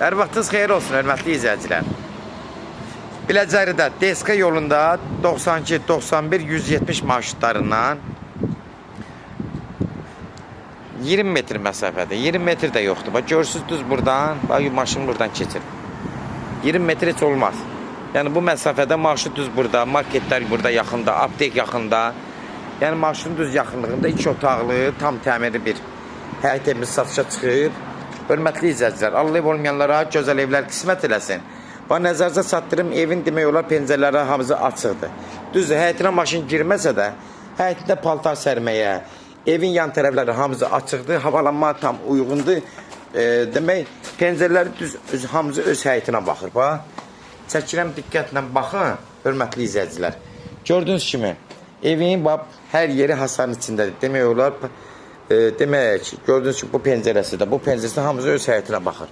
Hər vaxtınız xeyir olsun, hörmətli izləyicilər. Biləcəridə Deska yolunda 92, 91, 170 marşrutlarından 20 metr məsafədə, 20 metr də yoxdur. Bax, görürsünüz düz buradan, bax, maşın buradan keçir. 20 metr heç olmaz. Yəni bu məsafədə marşrut düz burada, marketlər burada yaxında, aptek yaxında. Yəni marşrutun düz yaxınlığında 2 otaqlı, tam təmirli bir həyət evimiz satışa çıxıb. Hörmətli izləyicilər, Allah ev olmayanlara gözəl evlər qismət eləsin. Bax, nəzərinizə çatdırım, evin demək olar pəncərələri hamısı açıqdır. Düzdür, həyətinə maşın girməsə də, həyətində paltar sərməyə, evin yan tərəfləri hamısı açıqdır, havalanma tam uyğundur. Demək, pəncərələri düz hamısı öz həyətinə baxır. Bax, çəkirəm, diqqətlə baxın, hörmətli izləyicilər. Gördüyünüz kimi, evin bax, hər yeri hasarın içindədir. Demək olar, demək, gördüyünüz kimi bu pəncərəsi də, bu pəncərəsi də hamısı öz həyətinə baxır.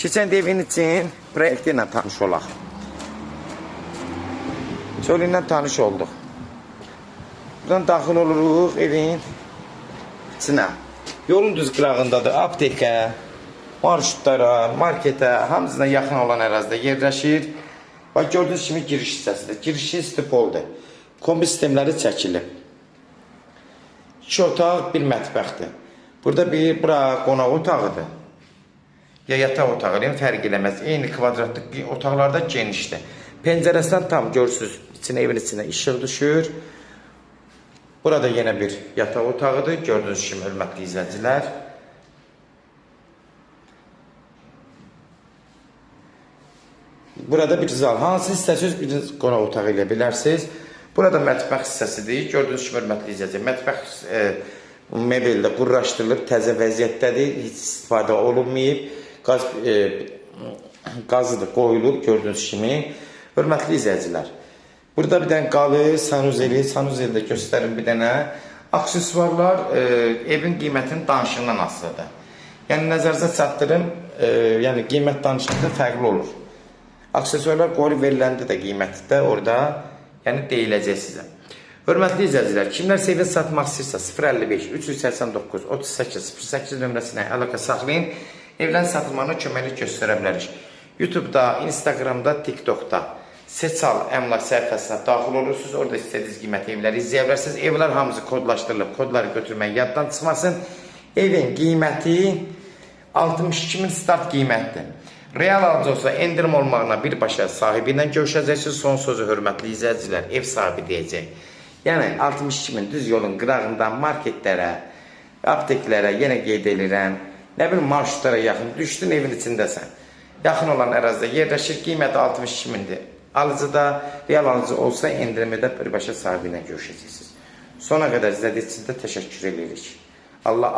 Keçən də evin için proyekti ilə tanış olaq. Çölü ilə tanış olduq. Buradan daxil oluruq evin içinə. Yolun düz qırağındadır. Aptekə, marşrutlara, marketə, hamısına yaxın olan ərazidə yerləşir. Bax, gördüyünüz kimi giriş hissəsidir. Girişi stipoldur. Kombi sistemləri çəkilib. 2 otaq, bir mətbəxdir. Burada bir, bura qonaq otağıdır. Ya yataq otağı, yəni fərq eləməz. Eyni kvadratlıq otaqlarda genişdir. Pəncərəsindən tam görürsünüz, içinə, evin içinə işıq düşür. Burada yenə bir yataq otağıdır. Gördüyünüz kimi, hörmətli izləyicilər. Burada bir zal. Hansı istəsiniz, bir qonaq otağı elə bilərsiniz. Burada mətbəx hissəsidir. Gördüyünüz kimi, hörmətli izləyicilər, mətbəx mebeldə qurlaşdırılıb, təzə vəziyyətdədir. Heç istifadə olunmayıb. Qazı da qoyulub, gördüyünüz kimi. Hörmətli izləyicilər, burada bir dənə qalı, sanuzeli, sanuzeli də göstərim bir dənə. Aksesuarlar evin qiymətinin danışığından asılıdır. Yəni, nəzərinizə çatdırım, yəni qiymət danışıqda fərqli olur. Aksesuarlar qoyulub veriləndə də qiyməti də orada, yəni deyiləcək sizə. Hörmətli izləyicilər, kimlər evin satmaq istəyirsə 055 389 38 08 nömrəsinə əlaqə saxlayın. Evlərin satılmağına köməklik göstərə bilərik. YouTube'da, Instagram'da, TikTok'da Seçal Əmlak səhifəsinə daxil olursunuz. Orada istədiyiniz qiymətli evləri izləyə bilərsiniz. Evlər hamısı kodlaşdırılıb, kodları götürmək yaddan çıxmasın. Evin qiyməti 62 min start qiymətdir. Real alıcı olsa endirim olmağına birbaşa sahibi ilə görüşəcəksiniz. Son sözü hörmətli izləyicilər, ev sahibi deyəcək. Yəni 62 min düz yolun qırağından marketlərə, apteklərə yenə qeyd edirəm. Nə bilim marşrutlara yaxın, düşdün evin içindəsən. Yaxın olan ərazidə yerləşir, qiyməti 62 mindir. Alıcı da, real alıcı olsa endirimi də birbaşa sahibi ilə görüşəcəksiniz. Sona qədər izlədiyiniz üçün də təşəkkür edirik. Allah